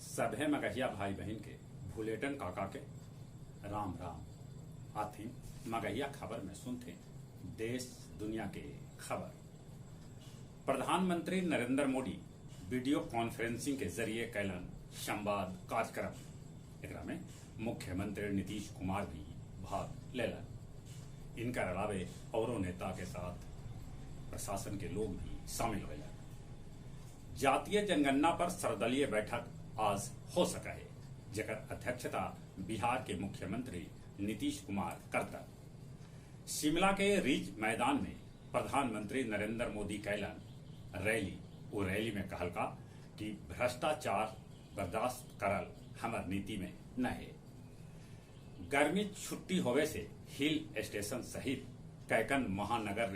सभे मगहिया भाई बहिन के भुलेटन काका के राम राम। आथिन मगहिया खबर में सुनते देश दुनिया के खबर। प्रधानमंत्री नरेंद्र मोदी वीडियो कॉन्फ्रेंसिंग के जरिए कैलन संवाद कार्यक्रम। एकरा में मुख्यमंत्री नीतीश कुमार भी भाग लेलन। इनकर अलावे औरों नेता के साथ प्रशासन के लोग भी शामिल होलन। जातीय जनगणना पर सर्वदलीय बैठक आज हो सका है, जेकर अध्यक्षता बिहार के मुख्यमंत्री नीतीश कुमार करता। शिमला के रिज मैदान में प्रधानमंत्री नरेंद्र मोदी कैलन रैली। वो रैली में कहलका कि भ्रष्टाचार बर्दाश्त करल हमर नीति में न है। गर्मी छुट्टी होवे से हिल स्टेशन सहित कैकन महानगर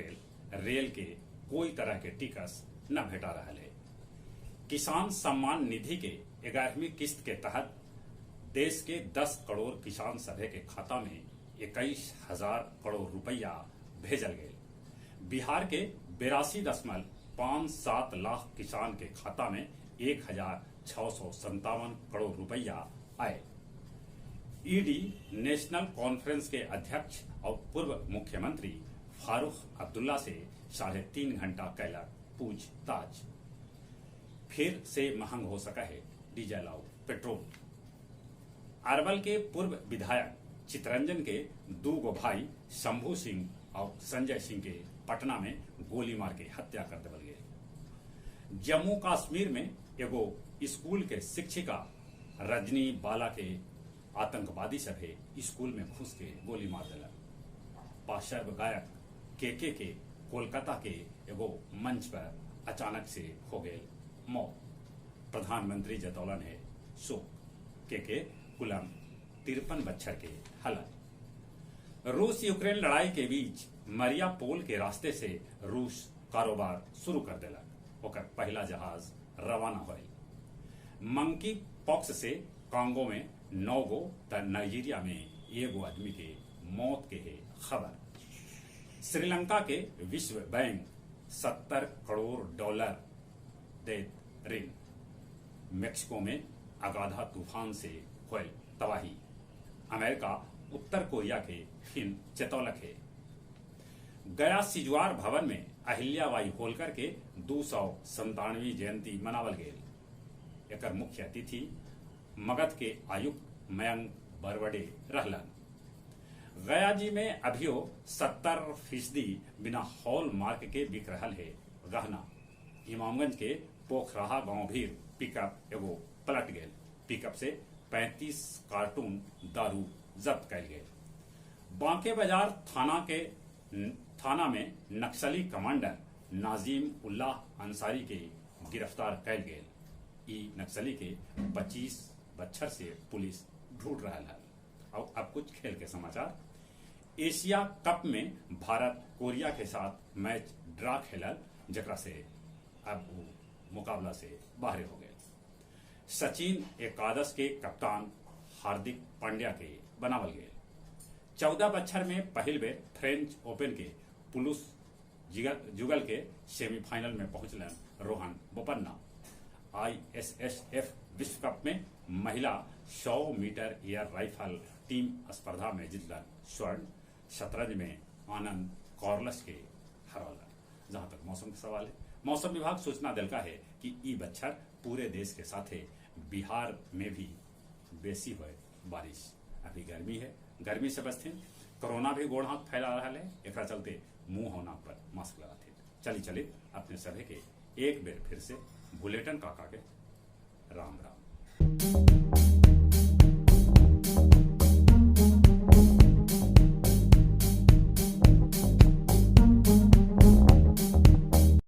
रेल के कोई तरह के टिकस न भेटा रहा है। किसान सम्मान निधि के 11वीं किस्त के तहत देश के 10 करोड़ किसान सभे के खाता में 21,000 करोड़ रुपया भेजल गए। बिहार के 82.57 लाख किसान के खाता में 1,657 करोड़ रुपया आए। ईडी नेशनल कॉन्फ्रेंस के अध्यक्ष और पूर्व मुख्यमंत्री फारूक अब्दुल्ला से 3.5 घंटा कैला पूछताछ। फिर से महंग हो सका है डीजल और पेट्रोल। अरवल के पूर्व विधायक चितरंजन के 2 गो भाई शंभू सिंह और संजय सिंह के पटना में गोली मार के हत्या कर देवल गए। जम्मू कश्मीर में एगो स्कूल के शिक्षिका रजनी बाला के आतंकवादी सभे स्कूल में घुस के गोली मार दिलक। पार्श्व गायक केके के कोलकाता के एगो मंच पर अचानक से हो गए मौत। प्रधानमंत्री जतौलन है शोक। केके कुलम 53 बच्छर के हलन। रूस यूक्रेन लड़ाई के बीच मरियापोल के रास्ते से रूस कारोबार शुरू कर देलक। ओकर पहला जहाज रवाना होल। मंकी पॉक्स से कांगो में 9 गो त नाइजीरिया में 1 आदमी के मौत के है खबर। श्रीलंका के विश्व बैंक 70 करोड़ डॉलर देत ऋण। मेक्सिको में अगाधा तूफान से होल तबाही। अमेरिका उत्तर कोरिया के फिन चेतौलक है। गया सिजुआर भवन में अहिल्याबाई होलकर के 297वीं जयंती मनावल गेल। एकर मुख्य अतिथि मगध के आयुक्त मयंक बरवडे रहलन। गया जी में अभियो 70% बिना हॉल मार्क के बिक रहल है गहना। इमामगंज के पोखराहा गांव भीर पिकअप एगो पलट गेल। पिकअप से 35 कार्टून दारू जब्त कैल गेल। बांके बाजार थाना में नक्सली कमांडर नाजिम उल्लाह अंसारी के गिरफ्तार कैल गेल। ई नक्सली के 25 बच्छर से पुलिस ढूंढ रहा है। और अब कुछ खेल के समाचार। एशिया कप में भारत कोरिया के साथ मैच ड्रा खेलल, जकरा से अब वो मुकाबला से बाहर हो गए। सचिन एकादश के कप्तान हार्दिक पांड्या के बनावल गए। 14 बच्छर में पहल बेर फ्रेंच ओपन के पुरुष जुगल के सेमीफाइनल में पहुंचलन रोहन बोपन्ना। ISSF विश्व कप में महिला 100 मीटर एयर राइफल टीम स्पर्धा में जीतलन स्वर्ण। शतरंज में आनंद कॉर्लस के हरौलन। जहां तक मौसम का सवाल है, मौसम विभाग सूचना दिलका है कि ई बच्छर पूरे देश के साथे बिहार में भी बेसी हुए बारिश। अभी गर्मी है, गर्मी से बचथिन। कोरोना भी गोड़ हाथ फैला रहा है, एकरा चलते मुंह और नाक पर मास्क लगाते। चली चली अपने सभी के एक बेर फिर से बुलेटिन काका के राम राम।